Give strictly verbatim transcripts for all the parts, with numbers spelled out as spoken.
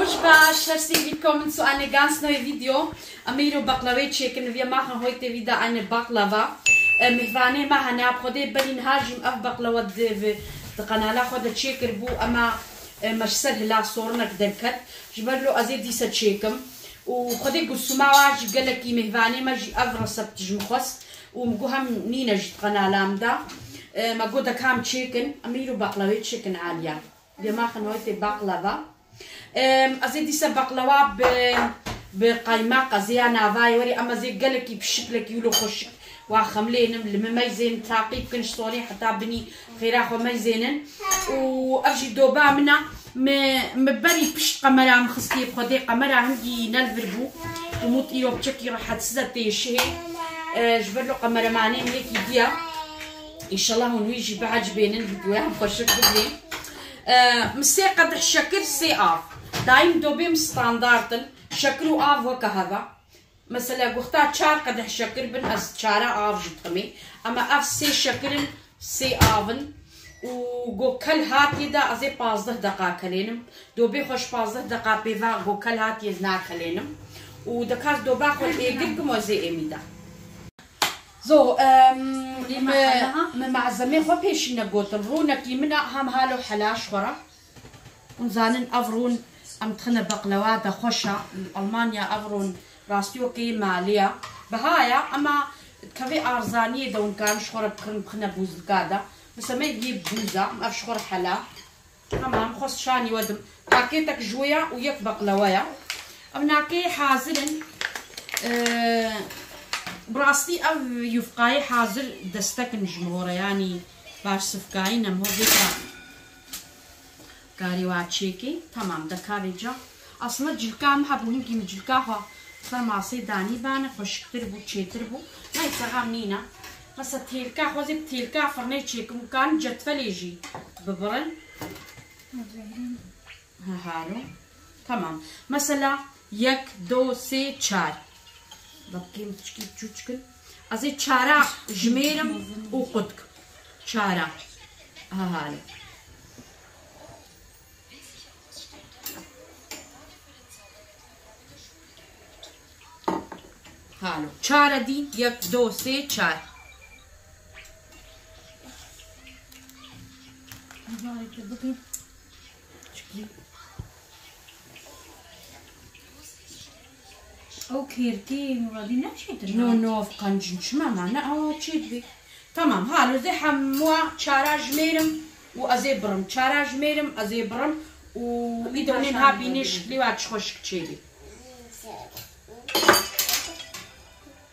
Spaß, herzlich willkommen zu einer ganz neuen Video. Em ê îro beqlewê çêkin, wir machen heute wieder eine Baklava. E, mêvanê me hene, bi Xwedê berî niha jî em ev beqlewa di, di qenala xwe de çêkiribû, ema, e, me ji ser hila sorinek derket. Ji ber lo ez ê dîse çêkim. Û Xwedê Gulsûma wa jî gelekî mêvanê me jî ev resept ji min xwest. Û min got hem nîne jî di qenala min de. E, me got de ka em çêkin, em ê îro beqlewê çêkin Aliya. Wir machen heute Baklava. Em, ez ê dîsa beqlewa bi, bi qaymaq, ez ê ya navayê werê, em ez ê gelekî pişiklekî wilo xweşik wa xemlênim, li min meyzên taqî bikin ji sonê heta binî, xêra xwe meyzênin. Û ev jî doba min e. Mi, mi berî pişt qemera min xistiye bi Xwedê, qemera hingî ne li vir bû. Umut îro piçekî rehetsiz e tê şihê. E, ji ber lo qemeramanê min yekî diya. Înşallah hûn wî jî biecibênin, vîdyoyan xweşik bigirên. E, min sê qedeh şekir, sê av. Dayîm dobê min standart in. Şekir û av weke hev e. Mesela, guhta çar qedeh şekir bin, ez çara av jî diximê. Ema ev sê şekir in, sê av in. Û go kel hatiye de ez ê pazdeh deqa kelênim. Dobê xwe ji pazdeh deqa pê ve go kel hatiye ez nakelênim. Û deka ez doba xwe êgir kim ez ê êmî de. Zo, em, Lê me, me hela ha? Me malzemê xwe pêşî negotin. Rûnekî min e, hem halo hela ji xwe re. Hûn zanin ev rûn em dixine beqlewa de xweş e. Li Almanya ev rûn rastî wekî malê ye. Biha ye, ema kevê arzaniyê de hûn karin ji xwe re bikirin, bixine bûzlika de. Mesela me yê bûz e, em ev ji xwe re hela. Tamam, xwest şanî we dim. Pakêtek ji wê ye û yek beqlewa ye. Ev nakê hazir in. Ee, bi rastî ev yufqayê hazir destek in ji min hore, yanî baş sifkayî ne, min hor vê ka-, karê wa çêkê. Tamam, de kavê ca. Aslında cilka min hebû, hinkî min cilka xwe ser masê danî bane, xweşiktir bû, çêtir bû. Neyse, xem nîne. Mesela têlka xwe zê bi têlka firnê çêkim û karin cetvelê jî bibirin. Ha, halo. Tamam. Mesela yek, do, sê, çar. Bakayım, çikî çûçkin. Ez ê çara jimêrim û qutk. Çara. Ha, halo. Halo. Çar e dî, yek, do, sê, çar. Çikî? Ew kêrkê Muradî ne çêtir? No, no, ev qencin çima ma ne awa çêdibê. Tamam, halo zê hemûa çara jimêrim û ez ê birim. Çara jimêrim, ez ê birim û îdo nên ha bînê şiklî wa çi xweşik çêdê.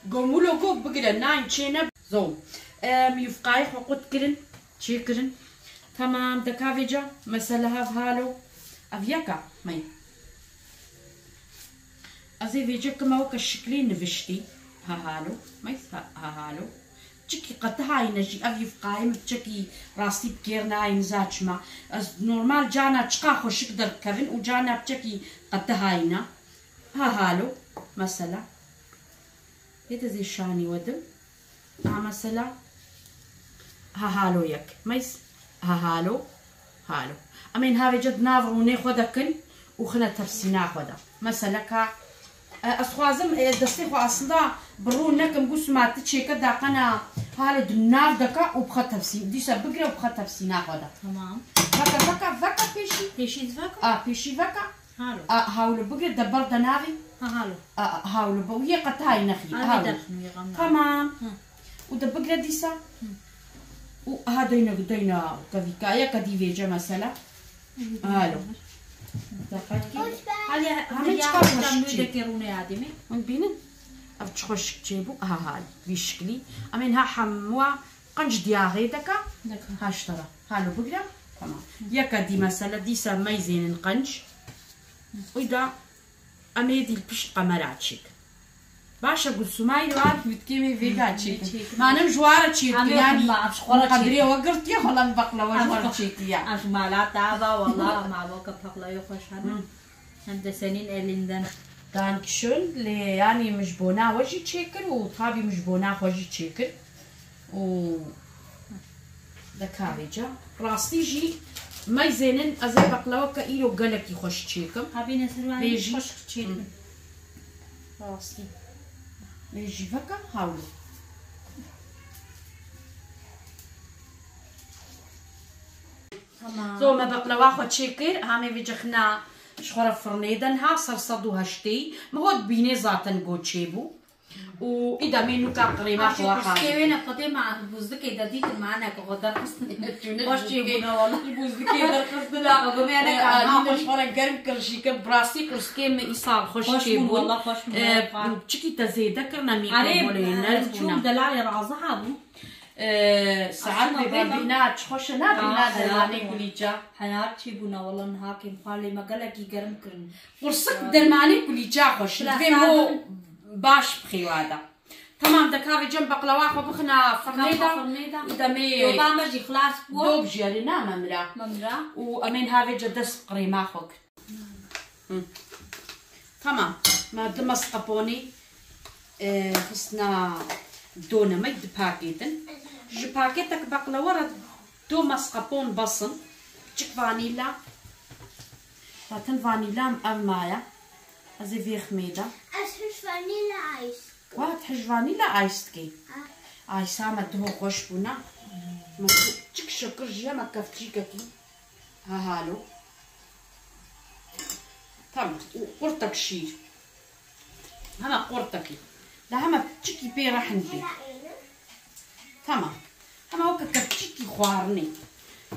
Gomulo go bigire, nayên çê ne. Zo. Em yufqayê xwe qut kirin, çê kirin. Tamam, de ka vêca, mesela hev halo. Ev yeka, mey. Ez ê vêce kime weke şiklî niviştî. Ha halo, mey, ha, ha halo. Çikî qetihayî ne jî ev yufqayê min çekî rastî bi kêr nayê niza çima. Ez normal cana çiqa xweşik derdikevin û cana çekî qetihayî ne. Ha halo, mesela. Ê te zê şanî we dim. Ha mesela. Ha halo yek. Meys. Ha halo. Halo. Em ên havêce di nav rûnê xwe de kin û xine tefsîna xwe de. Mesela ka, e, ez xwazim, e, destê xwe aslında bi rûn nekim, gusima ti çêke daqena halo di nav de ka û bixe tefsîn. Dîsa bigire û bixe tefsîna xwe de. Tamam. Veke, veke, veke pêşî. Pêşî veke? A, pêşî veke. Halo. A, hawlo bigire de ber de navî. Ha, halo. A, a, hawlo bi. Yê qetayî nexî. Halo. Hawlo. Derxin yê qam. Tamam. Hı. Û de bigire dîsa. Hı. Û aha deyne, deyne kevîka. Ya kedî vêce mesela. Hı. Halo. Deqekî. Hali Hame hali çiqa ya xweşik çê. Deke rûne ademî. Hûn bînin. Ev çi xweşik çêbû. Aha hal. Vî şiklî. Em ên ha hemûa qenc diyaxê deka. Deka. Ha ji te re. Halo bigire. Tamam. Yeka dî mesele dîsa meyzênin qenc. Uyda em ê dî li pişt qemera çêk. Baş e, Gulsûmayî li wan hûtkê wê vêga çêk. Çêk. Manim ji wara çêk, Em ê yanî xwe, em ji xwe re qedrê çêk. We girtiye, xwe lan beqlewa ji Em we re xwe, çêkiye. Em ji mala te ava, wala, mavoka paqlawê xweş hene. Hı. Hem de senin elinden. Dankeschön, lê yanî min ji bona we jî çêkir û tabî min ji bona xwe jî çêkir. Û de kavêca. Rastî jî Meyzênin, ez ê beqleweke îro gelekî xweş çêkim. Hebîne ser wan Bêjî. Xweş çêkim. Rastî. Bêjî veke hawlo. Tamam. So me beqlewa xwe çêkir, hamê vê cexna ji xwe re firnê de niha ser sed û heştê. Me hot bînê zaten go çêbû. Û îda me nûka qirêma xwe Aşê kuşkê wê ne xwedê ma bûzdikê de dîtin ma ne ku xwe derxistin. Xweş çêbûne wala. Bûzdikê derxistina. Bûme ne Ee, ka Alî ha de xweş. Ji xwe re germ kir jî kir. Bi rastî kuşkê me îsal xweş çêbûn. Xweş bûn wala, xweş bûn. Ee, çikî te zêde kirine mîkrowonê, nerm bûne. Erê, çûm delalê razî hebû. Ee, saet bê bîna çi xweş e, na bîna dermanê kulîça. Heyar çêbûne wala niha kêm xalê me gelekî germ kirin. Qursik dermanê kulîça xweş. Divê mo baş bixêwa de. Tamam, de kavê cem beqlewa xwe bixina firnê de. Firnê de. Demê Doba me jî xilas bû. Dob jî erê na memra. Memra. Û em ê niha vê ce dest bi qirêma xwe kin. Hı. Tamam. Me du mesqeponî, e, xisna done me di pakêtin. Ji pakêtek beqlewa re du mesqepon bes in. Piçik vanîla. Zaten vanîla em ev maye. Ez ê vêxmê de. Ez hiş vanîla ice. Wat hiş vanîla ice dikê. Ha. Aysa me duho xweş bûna. Me çik şikir jî ye, me kevçîkekî. Ha halo. Tamam. Û qurtek şîr. Hema qurtekî. De hema çikî pê rehn bê. Tamam. Hema weke kevçîkî xwarinê.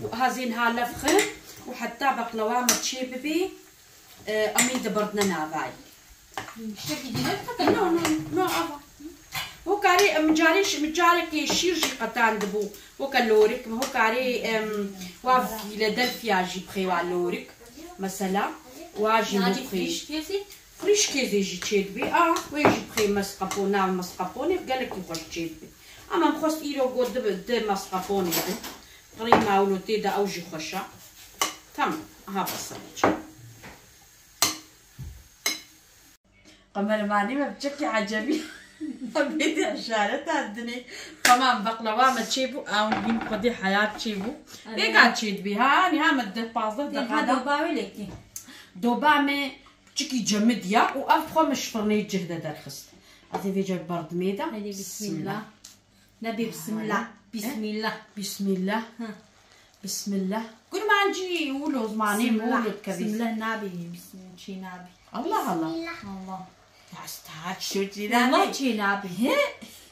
Û hazên ha lev xin û heta beqlewa me çê bibê. E, em ê dibirdine navayê. Tiştekî dî ne dixete? No, no, no, ava. Hokarê, em carê, em carekê şîr jî qetandibû. Weke lorik, em hokarê, em, wa Philadelphia jî bixê wa lorik. Mesela, wa jî Yanî bixê. Frîşkê zî? Frîşkê zî jî çêdibê. A, wê jî bixê mesqepo, nav mesqeponê gelekî xweş çêdibê. Ama em xwest îro got dibe, di mesqeponê din. Qirî mawlo tê de ew jî xweş e. Tamam, aha bes e. Qemermanî me bi çekî ecebî. Em bê de işareta dinê. Tamam, beqlewa me çêbû, ew bîn xwedî heyat çêbû. Erê. Pêka çêdibî, ha, niha me deh pazdeh Tê deqa ha da. Doba wê lêkî. Doba me çikî cemid ya û ev xwe me ji firnê cih de derxist. Ez ê vê ce berdimê de. Hadi bismillah. Bismillah. Nebê bismillah. Bismillah. Bismillah. Hı. Bismillah. Kurmancî û lozmanî Bismillah. Û lotkerî. Bismillah nabî, bismillah çî nabî. Allah Allah. Bismillah. Allah. Ya sta şu çî nabî. Allah çî nabî. He?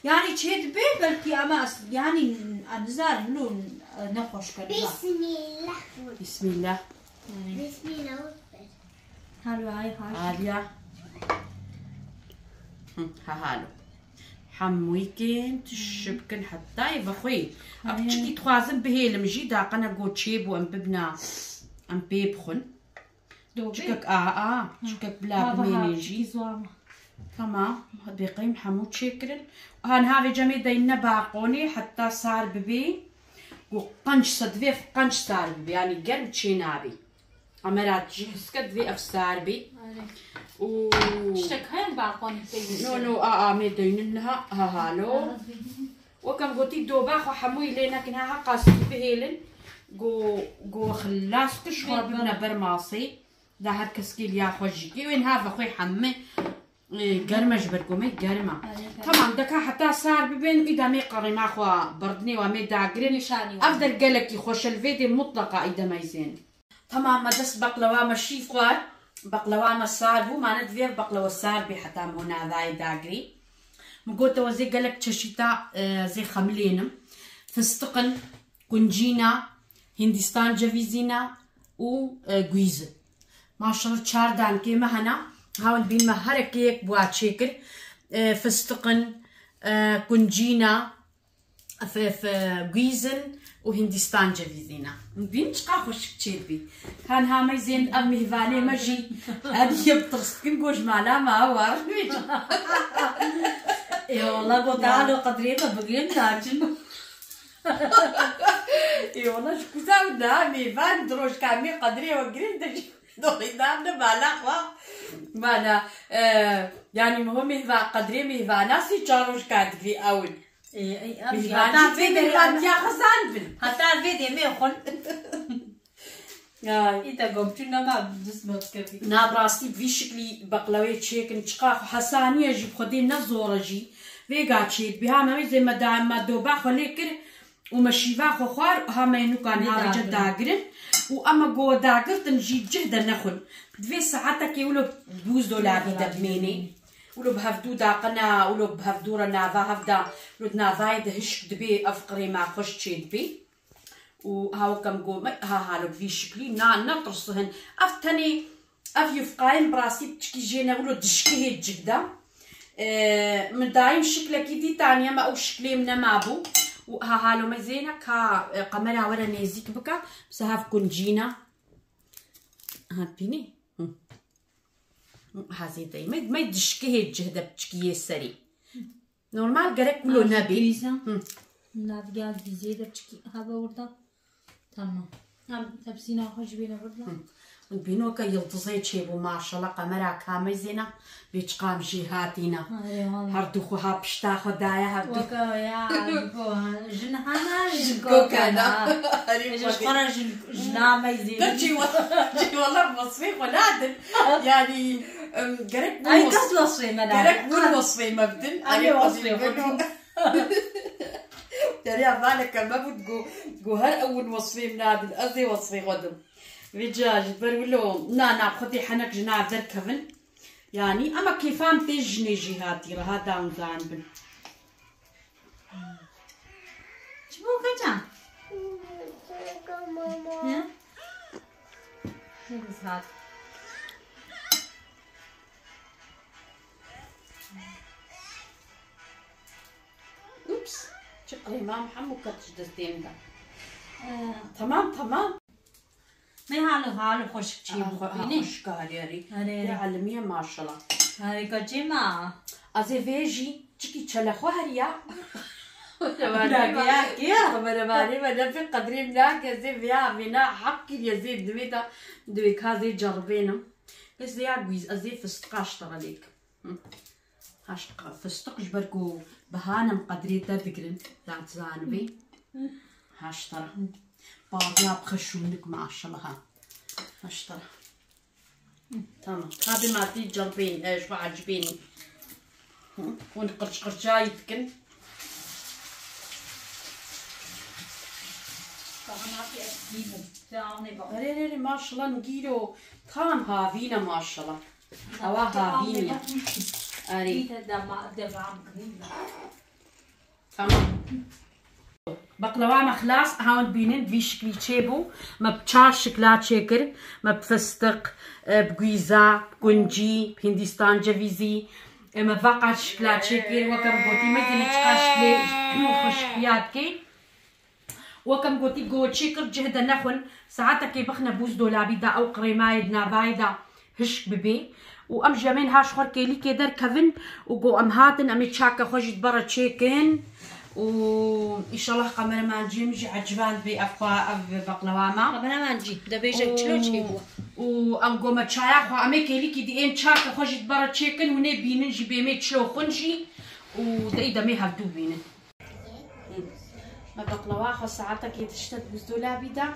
Yani çê dibê belkî ama as-, yani a, nizanim lo, e, nexweş kerdî. Bismillah. Bismillah. Yani. Bismillah. Halo ay haş. Aliya. Hı, ha halo. Hemûyî kêm tu şi bikin heta yê vexweyî. Ev çikî dixwazim bihêlim jî, daqene go çêbû em bibina, em pê bixwin. Çikek a, a, çikek bila bimênê jî. Tamam, bêqeyim hemû çêkirin. Ha niha vê cemê deyne baqonê heta sar bibê. Go qenc se divê qenc sar bibê, yanî germ çê nabê. Emera jî his ke divê ev sar bê. Erê. Û Tiştek heye balkonê pê No, no, a, a, me deynin niha, ha, halo. Wek em gotî doba xwe hemûyî lê nekin, ha, ha qasî bihêlin. Go, go xilas tu ji xwe bibine ber masê. Da her kes kêliya xwe jî kê. Wê niha vexwê heme, e, germ e ji ber ku me germ e. Erê, tamam, deka heta sar bibin, îda me qerîma xwe berdinê wa me dagirin. Nîşanî wa. Ev der gelekî xweş e, li vê dê mutleqa îde meyzên. Tamam, me dest beqlewa me şîv xwar. Beqlewa me sar bû, mane divê ev beqlewa sar bê heta em hona vayê dagirî. Min got, ew zê gelek çeşîta, e, zê xemilênim. Fistiqin, kuncîna, Hindistan cevîzîna û, e, guîzin. Maşallah çar dankê me hena. Hawin bîn me herekê yek bûa çêkir. E, fistiqin, e, kuncîna, F, f, guîzin û Hindistan cevîzî ne. Bîn çiqa xweşik çêdibî. Kan ha me zênd ev mîhvanê me jî her yê bi tirs dikin, go ji mala me war nêçin. Ê wala go dalo qedrê me bigirîn naçin. Ê wala ji kuza û niha mêvan di rojka me qedrê we girîn de jî doxîdan de mala xwe. Mana, e, yanî miho mêhva-, qedrê mêhvana sî çar rojka digirî ew in. Ê, ey, ev jî Mîhvan heta jî vê vê derê mîhvaniya em xizan bin. Heta vê dê me xwin. Ay. Îta gomçû nema dust me dikevî. Na, bi rastî bi vî şiklî beqlewê çêkin, çiqa xwe hesaniye jî, bi xwedê ne zor e jî. Vêga çê dibî, ha me zê me daim me doba xwe lê kir û me şîva xwe xwar, ha me nûkan Vê ha vêce dagirin. dagirin. Û em me go dagirtin jî cih de nexwin. Divê saetekê wilo bûzdolabî de bimênê. Wilo bi hevdû daqina, wilo bi hevdû re nava hev da, wilo di navayê de hişk dibê, ev qirêma xweş çê dibê. Û ha weke em got, ha halo bi vî şiklî, na, ne tirsihin. Ev tenê, ev yufqayên bi rastî piçikî jê ne, wilo dişkihê cih de. Ee, min dayîm şiklekî dî taniye me, ew şiklê min nemabû. Û ha halo me zêne ka, e, qemera were nêzîk bika, bi se hev kuncîna. Ha, bînî? Hı. Ha zêdeyî. Me, me dişkihê cih de piçikî yê serî. Normal gerek wilo Azî nebî. Krîza. Hı. Navgel dizê de piçikî hebe orada. Tamam. Hem tepsîna xwe ji bîne burada. Hı. Bînoke yildizê çêbû maşallah, qemera kamê zêna, vê çiqam jî hatîna. Arê, valla. Her du xwe ha pişta xwe daye, her du. Weke ya, ji bo, ha, jin hana, jin Jin kokana. kokana. Arê, Ji xwe re jin, jina me zêde. Çi wa-, çi wala wasfê xwe nadin. Yani, em, gerek Ay, wilo kes wasfê me gerek nadin. wilo wasfê me bidin. Ay, Arê, wasfê xwe xwe bidin. Derya valeke me bû, go, go her ew win wasfê min nadin. Ez ê wasfê xwe dim. Vêca ji ber wilo, na, na, xwedê henek ji nav derkevin. Yani, ema kêfan tê jinê jî hatî, reha dan zanibin. Çi bû keça? Ne? Ne kız hat? Ups. Çi qirêma hemû ket ji destê min de. Ee. Tamam, tamam. Me halo, halo xweşik çê Aha, bû, xwe-, ha, bînî? Xweşik e, herî, herî. Herî, Tê herî. Elimî ye maşallah. Herî, ka çê ma? Ez ê vê jî çikî çele xwe heriya. Kamerayê me, Kamerayê me. Kamerayê me ne pê qedrê min nake, ez ê vêya vêna heq kiriye, zê divê da, divê ka zê ceribênim. Ez vêya gwîz, ez ê fistiqa ji te re lêkim. Hı. Haşt qa-, fistiq ji ber ku bihanim qedrê te digirin, da zanibê. Haşt tara. Bazya bi xeşûnik maşallah ha. Haşt tara. Tamam. Hadi ma tî celbên, e, ji xwe ecibênî. Hı. Hûn qirç qirçayî dikin. Erê, erê, erê, maşallah, nigîro tam havîne maşallah. Ewa havîn ya. Erê. Tamam. Beqlewa me xilas, ha hûn dibînin, vî şiklî çêbû. Me bi çar şikla çêkir. Me bi fistiq, e, bi gwîza, bi kuncî, bi hindistan cevîzî. E, me veqat şikla çêkir. Weke min gotî, me zî çiqas şiklê xweşixiya dikê. Weke min gotî, go çêkir cih de nexwin, saetekê bixine bûzdolabî de, ew qirêmayê di navayê de hişk bibê. Û em jî em ê niha ji xwe kêlîkê derkevin û go em hatin, em ê çaka xwe jî di bere çêkin. Û înşallah kameramanciyê min jî eciband bê ev xwe, ev beqlewa me. Kameraman cî, de bêje Û, çilo çêbû. Û em go me çaya xwe, em ê kêlîkî di ên çaka xwe jî di bere çêkin, hûn ê bînin jî bê me çilo xwin jî û de î demê hevdû bînin. Me beqlewa xwe saetekê dişte di buzdolabî de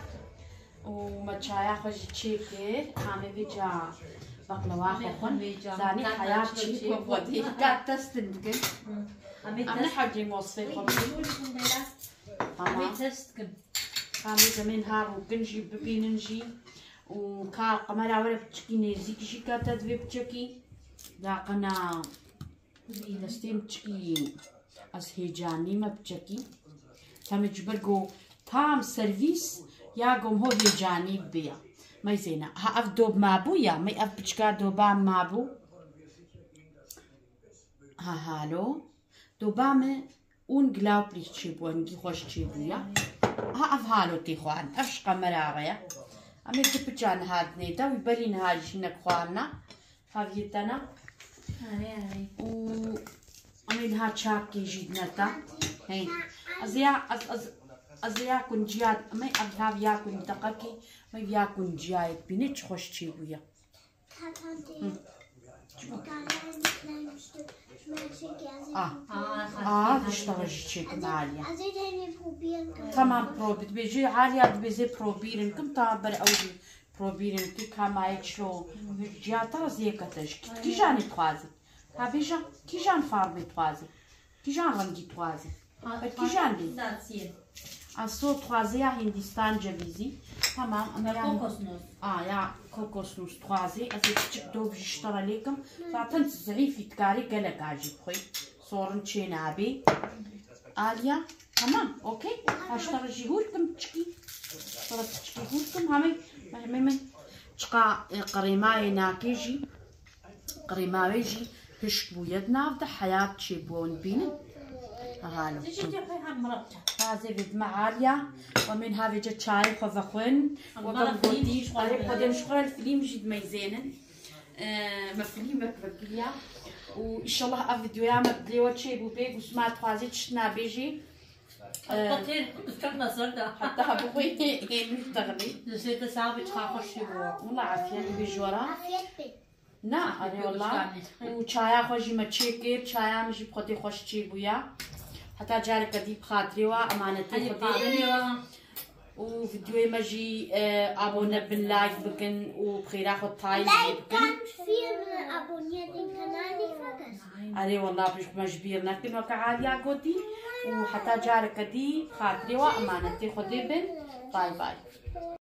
û me çaya xwe jî çêkir. Em ê vêca beqlewa xwe xwin. Vêca. Zanî heya çêbû xwedî. Ka testin dikin. Em ê Em ne test- hecî mosfê xwe bikin. Em ê Tamam. test dikin. Em ê zemên ha rûkin jî bibînin jî. Û ka qemera were piçikî nêzîk jî ka te divê piçekî. Daqina Destê min çikî ez hêcanî me piçekî. Temê ji ber ku tam servîs ya gom ho hêcanî biya. Mey zêne. Ha ev dob mabû ya. Mey ev piçka doba mabû. Ha halo. Doba me ûn glaw plîh çêbû, hingî xweş çêbû ya. Ha ev halo tê xwarin. Ev ji qemera re ya. Em ê tu piça niha dinê te, wî berî niha jî hinek xwarina. Heviyê te ne. Erê, erê. Û em ê niha çakê jî dine te. Hey. Ez ya, ez, ez, ez ya kunciya, em ê ev ya, ya kun deqekê, em ê ya kunciya yek bîne çi xweş çêbûye. Hı. Ah, ah, diştara jî çêkim Aliya. Tamam, probi-, dibêjî Aliya, dibêjê probîrin kim, ta ber ew jî probîrin kim, ka mayê çilo, ciya ta zêke te ji kîjanî dixwazî. Ha bêja, kîjan farbê dixwazî? Kîjan rengî dixwazî? Ber kîjan dê? A so dixwazê ya Hindistan cevîzî. Tamam, ama ya kokosnûs. A, ya kokosnûs dixwazê. Ez ê piçik dov jî ji te re lêkim. Zaten zehîfî dikarî gelek a jî bixwî. Sorin çê nabê. Aliya, tamam, okey. Ez ji te re jî hûr kim piçikî. Ji te re piçikî hûr kim. Hemê, hemê min çiqa, e, qirêmayê nakê jî. Qirêma wê jî hişk bûye di nav de, heyat çêbûye, hûn bînin. Halo. Tiştê xwe hem mirab çar. Tazê vê dime Aliya, we min havêce çayê xwe vexwin. Weke min gotî, erê xwedê min ji xwe re fîlm jî dimeyzênin. Ee, me fîlmek vekiriya. Û înşallah ev videoya me bi lê we çêbû bê, û sima dixwazî tişt nabêjî. Ee, Xwedê kutfek me ser de. Heta bixwî hênû texlî. Li ser te sabe çiqa xweş çêbû. Wala afiyet bê ji we re. Afiyet bê. Na, erê wala. Û çaya xwe jî me çêkir, çaya min jî bi xwedê xweş çêbûya. Heta careke dî bi xatirê we, emanetê Xwedê bin. Û videoyê me jî, e, abone bin, like bikin û bi xêra xwe tayî jî bikin. Like kan, fîr, abone din kanalî fakas. Erê wala, bi me ji bîr nekin weke Aliya gotî. Û heta careke dî bi xatirê we, emanetê Xwedê bin. Bay bay.